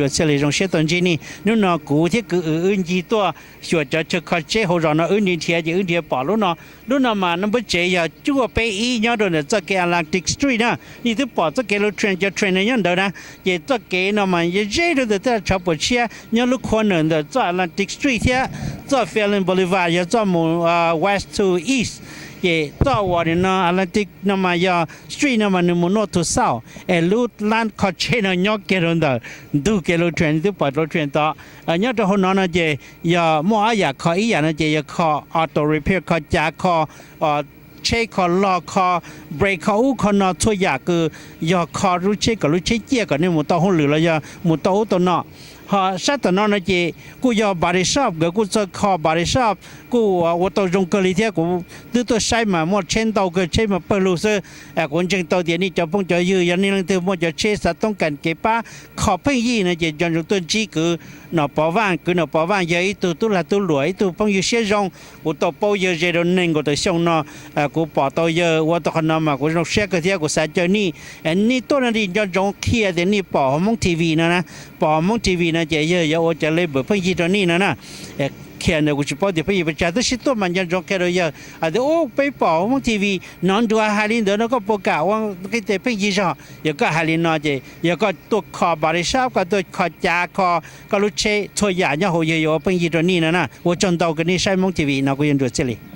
Txhiaj Lis, zoo siab tau ntsib nej. Hnub no kuv thiab kwv wb ncig tuaj xyuas cov chaw kho tseb hauv zos no, wb nrhiav nrhiav ces wb nrhiav pom lub no. Lub no mas npawb tsev yog cuaj peb ib nyob rau ntawm txoj kev Atlantic Street na. Nej twb pom txoj kev Lautren, cov train no nyob ntawd na. Ces txoj kev no mas yog ze rau ntawm tej tshav puam tshiab nyob lub corner ntawm txoj Atlantic Street thiab txoj Fallon Boulevard, yog txoj mus west to east. Ces txoj uas nim no Atlantic no mas yog street no mas nws mus north to south, es lub lab kho tseb no nyob kiag rau ntawm ntug kev Lautren, nej twb pom Lautren tod. Nyob rau hauv no no ces yog muaj ob yam kho, ib yam no ces yog kho auto repair, kho cav, kho tsheb, kho log, kho brake, kho ub kho no, txhua yam kws yog kho lub tsheb kom lub tsheb ciaj kom nej mus tau hauj lwm los yog mus tau ub tau no. Ho sab tom no no ces kuj yog body shop, nkawd kuj txawj kho body shop, kuj ua tau zoo kawg li thiab. Kuv twb tuaj saib mas muaj tsheb ntau kawg, tsheb mas pawg lug xwb. Kuv ntseeg tau tias nej cov phooj cov ywg yog nej leej twg muaj cov tsheb xav toob kas kev pab kho pheej yig no ces nco ntsoov tuaj ntsib kwv Nom Pov Vaj. Kwv Nom Pov Vaj yog ib tug tub lag tub luam, ib tug phooj ywg siab zoo. Kuv tau paub yawg ze rau nees nkaum tawm xyoo no. Kuv pom tau yawg ua tau qhov no mas kuv zoo siab kawg thiab kuv xav caw nej, nej tuaj no nej nco ntsoov qhia tias nej pom hauv Hmoob T V no na. Pom hauv Hmoob T V no ces yawg yuav ua cov label pheej yig rau nej no na. Qhia ntawd kuv tsis paub tias pheej yig pes tsawg, tab sis tuaj mas nco ntsoov qhia rau yawg hais tias, Ub, peb pom hauv Hmoob T V nov nruas hais li ntawd no, koj puas kam ua qib tes pheej yig zog? Yog koj hais li no ces yog koj tuaj kho body shop, koj tuaj kho cav, kho koj lub tsheb, txhua yam nyob hauv yawg yuav ua pheej yig rau nej no na. Ua tsaug ntau kws nej saib Hmoob T V no, kuv yog Nruas Txhiaj Lis.